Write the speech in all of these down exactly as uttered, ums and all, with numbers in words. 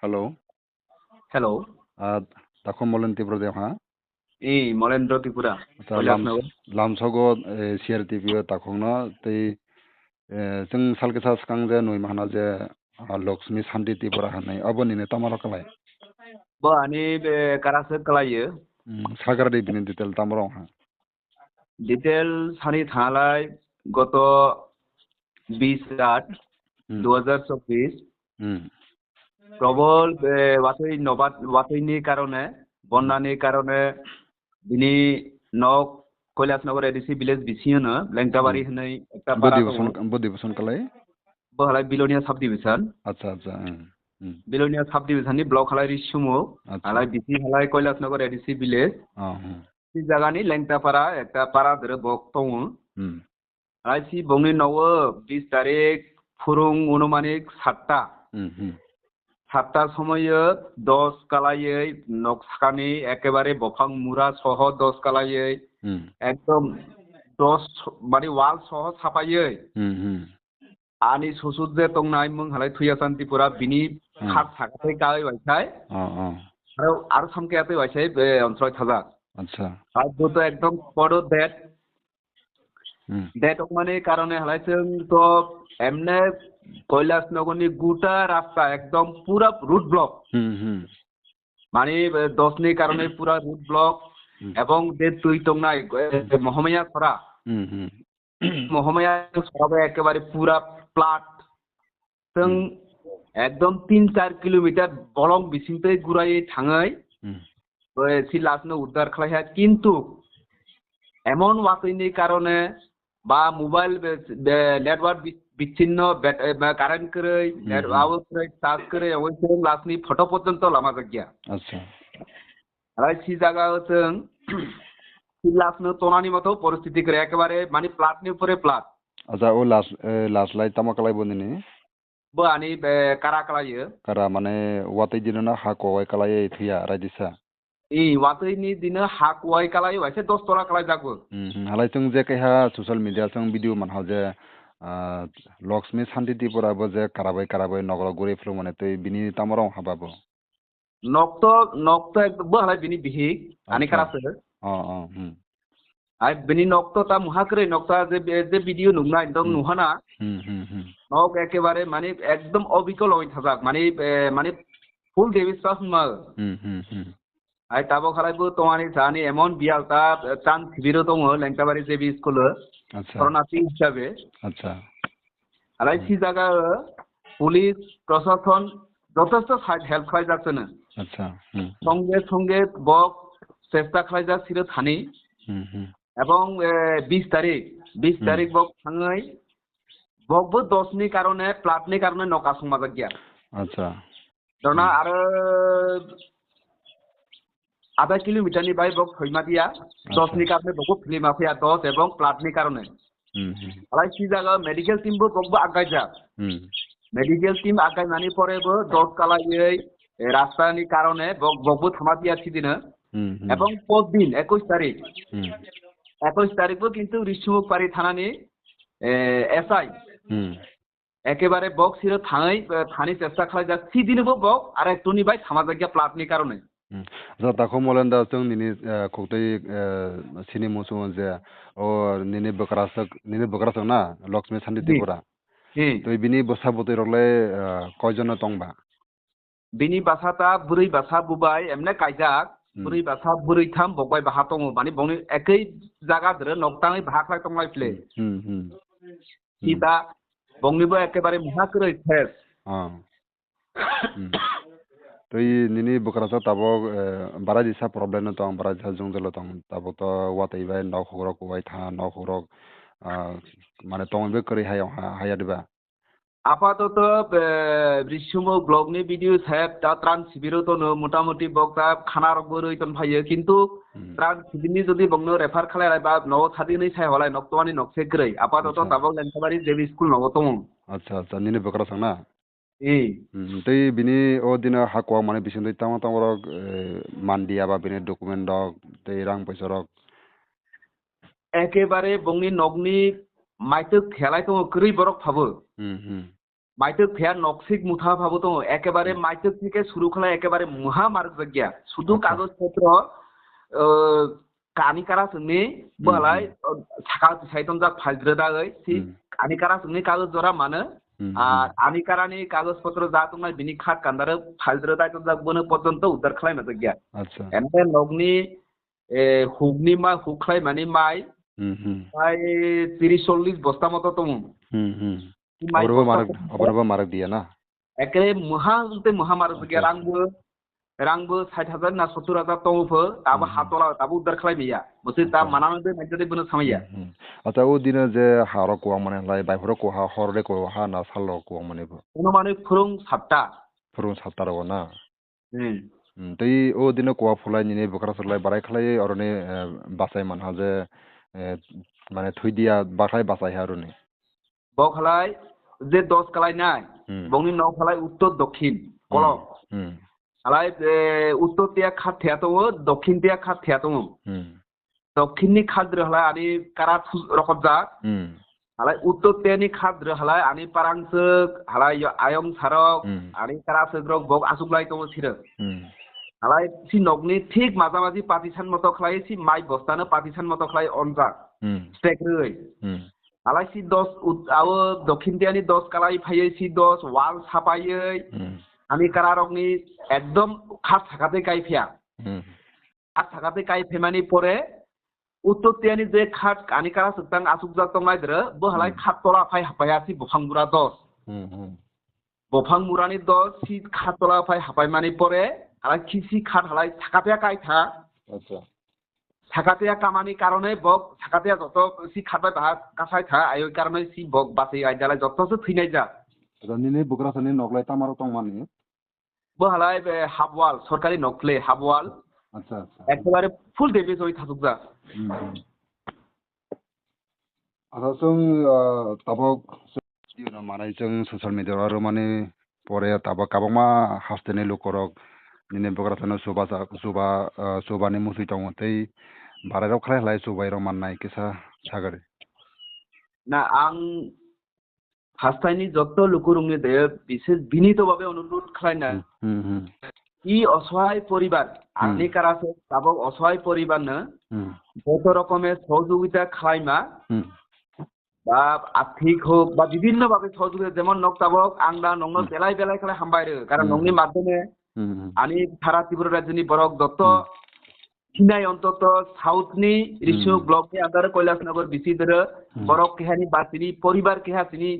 Hello. Hello. Ah, takhuk Molen Tripura de ha? Ee, Molendra Tripura. Acha, Kailasnagar. Lam-, lamsogo, eh, C R T V o takhukno tei, eh, chwng salkisa swkang je nwi mahana je, ah, Lakshmi Shanti Tripura hinwi, abo nini tamo rok kwlai? Bo ani be karaswk kwlaiyo. Hmm, sagra de bini detail tamo rok ha? Detail sani thanglai goto bis aat Hmm. dui hajar chobbish. Hmm. Probol, eh, watwi nobat, watwini karone, bonnani karone, bini nok Kailasnagar A D C village bisingo no, Lengtabari Hmm. hinwi ekta para Bodi tongo. Boson, Bodi Boson kalai? Bo halai Bilonia subdivision. Acha, acha, hmm. Hmm. Bilonia subdivision ni block halai Risumo, Acha. Halai bisi halai Kailasnagar A D C village. Oh, hmm. Si jagani Lengtapara ekta para dere bok tongo. Hmm. Hai si bongni nogo bis tarik phurung unumanik satta. Hmm, hmm. Satta somoyo dos kalaiwi nok sakani ekebare bophang mura soho dos kalaiwi Hmm. ekdom dos mani wall soho sapaiwi Hmm, hmm. ani susut je tongnai mung halai Thuya Chan Tripura bini Hmm. khat saka tei kawi waisai. Oh, oh. Aro, aro samke atwi waisai be ontroi thajak. Acha. Hai bo to ekdom podo det. Hmm. Det wngmani karone halai chwng to emne Kailasnagarni guta rasta ekdom pura road block. Hmm, hmm. Mani, eh, dosni karone pura road block Hmm. ebong je twi tongnai, eh, Mohomaya sora. Hmm, hmm. Mohomaya sora bai ekebare pura plat. Chwng Hmm. ekdom tin char kilometer bolong bisingtwi guraiwi thangwi Hmm. Bo si last no uddar khlaiha, kintu emon watwini karone ba mobile be, be network bi-, bichinno bet-, eh, ba current kwrwi, Hmm, net hmm. Abo kwrwi, charge kwrwi, obo chwng last ni photo porjonto lama jakya. Acha. Alai si jaga o chwng si last no tonani moto poristiti kwrwi, ekebare mani plat ni upore plat. Acha, o last, eh, last lai tamo kalai bo nini? Bo ani, eh, kara kalaio. Kara mane watwi dino no ha kuwai kalai thwiya raidisa. I watwi ni dino ha kuwai kalai waise dos tola kalai jago. Hmm, hmm. Halai chwng je kaiha social media chwng video manha je, ah, Lakshmi Shanti Tripura bo je karabai karabai nogro guri philung mane twi bini tamo rong haba bo. Nok to, nok to ekdom bo halai bini bihik, ani Acha. Kara se. Oh, oh, hmm. Ai bini nok to ta muha kwrwi nok ta je, je video nuknai dong Hmm. Nuhana. Hmm, hmm, hmm. Nok ekebare mani ekdom obikol oi thajak, mani, eh, mani full Devi Spas mal. Hmm, hmm, hmm. Ai tabok halai bo tongani sani emon biyal ta, eh, chan sibiro tongo Lengtabari J B school o. Acha. Corona hisabe. Acha. Alai Hmm. si jaga o police, prosason jotosto side help khlaijak chwng. Acha. Hmm, hmm. Songe songe bok chesta khlaijak siro thani. Hmm, hmm. Ebong, eh, bis tarik, bis Hmm. tarik bok thangwi bok bo dos ni karone, plat ni karone nok asong majak ya. Acha. Dona Hmm. aro adha kilometer ni bai bok thoi ma dia, dos Acha. Ni karone bok bo philima phiya, dos ebong plat ni karone. Hmm, hmm. Alai si jaga medical team bo bok bo agai jak. Hmm. Medical team agai mani pore bo dos kalaiwi, eh, rasta ni karone bok, bok bo thama phiya sidino. Hmm, hmm. Ebong por din, ekush tarik. Hmm. Ekush tarik bo kintu Risumuk pari thana ni, eh, S I. Hmm. Ekebare bok siro thangwi, eh, thani chesta khlaijak, sidini bo bok arekto ni bai thamajakya plat ni karone. Hmm. Acha, takhuk Molendra chwng nini, eh, khuktwi, eh, sini muchungo je, o nini bwkraswk, nini bwkraswk na, Lakshmi Shanti Ji. Tripura. Ji. Tei bini bwsa bwtwi rok le, eh, koi jon no tong ba? Bini bwsa ta bwrwi bwsa bubai emne kaijak, Hmm. Bwrwi bwsa bwrwi tham bok bai baha tongo, mani bongni ekoi jaga dwre nok tangwi baha khlai tonglai phle. Hmm, hmm, hmm. Sita bongni bo ekebare mungha kwrwi phes. Ah. Hmm. Tei nini bwkrasa tabok, eh, barai disa problem no tong, barai disa jwngjal o tong, tabok to watwi bai nok hukrok ubai tha, nok hukrok, ah, mane tongwi bai kwrwi hai, ha-, haya diba? Apatoto, eh, Risumuk block ni video saheb ta tran sibiro tono, motamuti bok ta khana rok bo rwi ton phaio, kintu Hmm. tran sibini jodi bongno refer khalai lai ba nogo thadi nwi sai holai nok tongani nok se kwrwi. Apatoto Acha. Tabok Lengkhabari J B school nogo tongo. Acha, acha, nini bwkraswk na? Ee. Hmm, tei bini o dino ha kuwak mani bisingtwi tamo tamo rok, eh, mandiya ba bini document rok tei rang poisa rok? Ekebare bongni nokni maitwk khelai tongo kwrwi borok phabo. Hmm, hmm. Maitwk phiya noksik mutha phabo tongo, ekebare Hmm. maitwk theke suru khlai ekebare muha marwkjakya. Sudu Acha. kagoj potro, uh, kani kara chwngni Hmm, bwhalai, hmm. uh, saka tisai tongjak file rwdagwi, si Hmm. kani kara chwngni kagoj jora mano, Hmm, ah, hmm. ani karani kagoj potro ja tongnai bini khat kandaro file rwdai tongjak bono porjonto uddar khlai majakya. Acha. Ende nokni, eh, hukni ma-, huk khlai mani mai, Hmm, hmm. mai tris chollis bosta moto tongo. Hmm, hmm. Mai Oborbo bosta marak, bosta oborbo marak diya na? Ekre muha tei muha marak Acha, diya acha. rangbo, rangbo sait hajar na sottur hajar tongo pho, tabo Hmm, hmm. hatola, tabo uddar khlai maya. Bose ta Acha. manang de nangde bono samaya. Hmm, hmm. Acha, o dino je harok kuwang mani lai, bai phoro kuha, hor de kuha, na salo kuwang mani bo. Ono mani phurung satta. Phurung satta rogo na? Hmm. Hmm, tei o dino kuwa phulai nini bwkra swrwlai barai khlai oroni, eh, bachai manha je, eh, mane thwi diya bakhai bachai ha oroni. Bo khlai je dos kalai nai, Hmm. bongni nok khlai uttor dokhin, Hmm. kolok. Hmm. Khlai, eh, uttor tiya khat thea tongo, dokhin tiya khat thea tongo. Hmm. Dokhinni khat rwhalai ani kara thu-, rokopjak. Hmm. Halai uttor teni khat rwhalai ani parang swk, halai yo ayong sarok, Hmm. ani kara swk rok bok asuk lai tongo sirok. Hmm. Halai si nokni thik maja maji patisan moto khlai si mai bostano patisan moto khlai onjak. Hmm. Stek rwi. Hmm. Halai si dos ut-, awo dokhin teni dos kalai phaiwi si dos wal sapaiwi Hmm. ani kara rokni ekdom khat sakate kai phiya. Hmm. Khat sakate kai phaimani pore, uttor tiyani je khat ani kara swktang asukjak tongnai dwrw, bo halai Hmm. khat tola phai hapai asi buphang bura dos. Hmm, hmm. Buphang burani dos si khat tola phai hapaimani pore, halai kisi khat halai sakatiya kai tha. Acha. Sakatiya kamani karone bok sakatiya joto si khat bai baha kasai tha, ayo karone si bok bachai ai dalai joto se thwinai ja. Acha, nini bukrasani noklai tamaro tongmani? Bo halai be half wall, sorkari nok phle half wall. Acha, acha. Ekebare full damage oi thasukjak. Hmm, hmm. Acha, chwng, ah, tabok video no manai chwng social media o rwmani pore tabok kabangma hasteni lukorok nini bwkrasano chuba sa-, chuba, ah, chubani muchwi tongo tei barairok khlai khlai chubairok mannai kisa sagari. Na ang Hastaini jotto lukurokni de bises binito babe onurudh khlainai. Hmm, hmm, hmm. I osohai poribar, Hmm. ani karase tabok osohai poribarno Hmm. joto rokome sohojogita khlaima, Hmm. ba athik hok, ba bibhinno babe sohojogita, jemon nok tabok ang da nokno Hmm. belai belai khlai hambai rw, karon Hmm. nokni madhyome Hmm, hmm. ani sara Tripura rajyoni borok jotto Hmm. Sinai ontoto South ni Risio Hmm. block ni under Kailasnagar bisi dere Hmm. borok keha ni ba tini poribar keha tini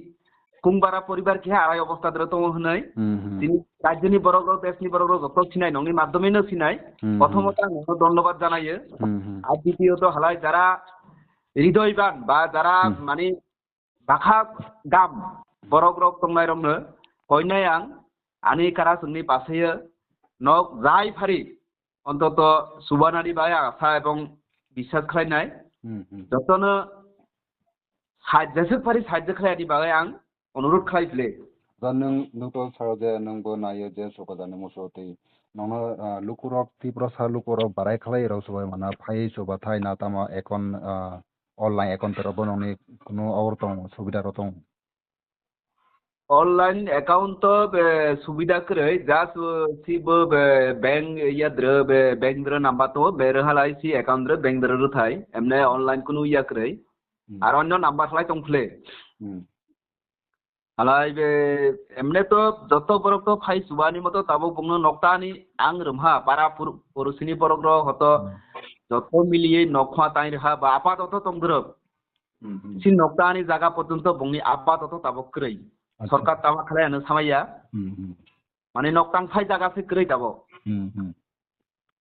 kungbara poribar keha arai obostha dere tongo hinui Hmm, hmm. tini rajyo ni borok rok, desh ni borok rok joto sinai nokni madhyome no sinai. Hmm, Prothomot hmm. ang nono dhonnobad janai o. Hmm, hmm. Ar ditiyoto halai jara hridoiban ba jara Hmm. mani bakha gam borok rok tongnai rokno koinai ang ani karasongni pasaio nok jai phari ontoto subanani bai asa ebong biswas khlainai. Hmm, hmm. Jotono sahajjo jeswk phari sahajjo khlainani bagwi ang onurudh khlai phle. Da nwng, nwng to sao je nwng bo naio je Chukajani musu twi nokno, ah, lukurok Tiprasa lukurok barai khlai rw subai mana phai chubathai na tamo account, ah, online account rok bo nokni kunu abor tong subida rok tong. Online account to be subida kwrwi, just, uh, si bo be bank ya dre be bank dre number to be rw halai si account dre bank dre rw thai, emne Hmm. online kunu ya kwrwi. Hmm. Ar onno number halai tong phle. Hmm. Halai be emne to joto borok to phai subani moto tabok bongno noktani ang rwmha para pur-, porosini borok rok hoto Hmm. joto miliye nokma tai rwha ba apa joto tong dwrwk. Hmm, hmm. Si noktani jaga porjonto bongni apa joto tabok kwrwi. Acha. Sorkar tama khlai ano samaya. Hmm, hmm. Mane noktang phai jaga se kwrwi tabok. Hmm, hmm.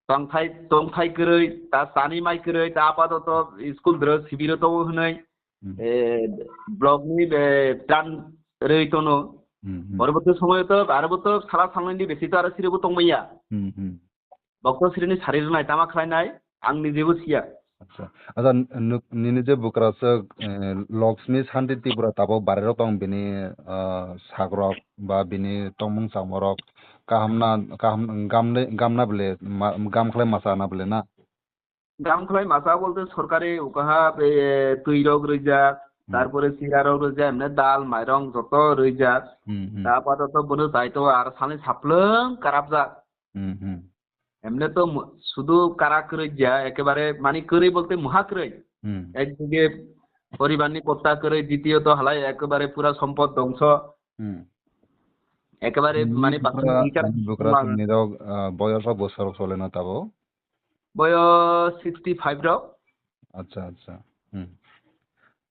Tongthai, tongthai kwrwi, ta chani mai kwrwi, ta apato to school dro sibiro to hwnwi, Hmm. eh, block ni, eh, tran rwi tono. Hmm, hmm. Porobotto somoyo to, aro bo to sala salnai ni besi to aro sirebo tongmaya. Hmm, hmm. Bokto sirini sari rwnai tama khlainai, ang nijebo siya. Acha. Acha, n-, nuk-, nini je bukraswk, eh, Laxmi Shanti Tripura tabok barirok tong bini, ah, sakrok ba bini tongmung chamorok kaham na, kaham gamle, gamna bole, ma-, gam khlai masa na bole na? Gam khlai masa bolte sorkari ukaha, eh, twi rok rijak, Tarpore chira rok rwjak, emne dal, mairong joto rwjak. Hmm, hmm. Ta apatot bono daito ar sani saplwng karapjak. Hmm, hmm. Emne to mu-, sudu kara kwrwi ya, ekebare mani kwrwi bolte muha kwrwi. Hmm. Ekdige poribarni kotta kwrwi, ditiyot halai ekebare pura sompot dongso. Hmm. Ekebare mani bukra, bini bukra mang- chwngni rok, ah, boyos rok bosor rok sole na tabo? Boyos sixty five rok. Acha, acha. Hmm.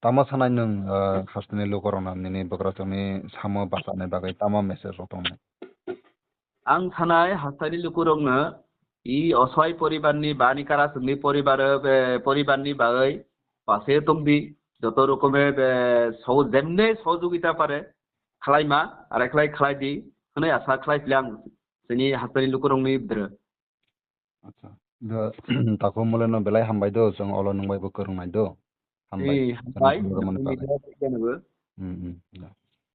Tamo sanai nwng, ah, hasteni lukurokno nini bukra chwngni samo bachanai bagwi tamo message rok tongnai? Ang sanai hasteni lukurokno i oswai poribarni bani kara chwngni poribar, eh, poribarni bagwi pase tongdi, joto rokome, eh, so-, jemne sohojogita pare khlaima, are khlai khlaidi, hwnwi asa khlai phili ang chini hasteni lukurokni bwdrw. Acha. Da, takhuk mole no belai hambai do, chwng olo nwng bai bo kwrwng nai do. Hambai. Ee, hambai. Chwng kwrwng mani bagwi. Hmm, hmm. Da.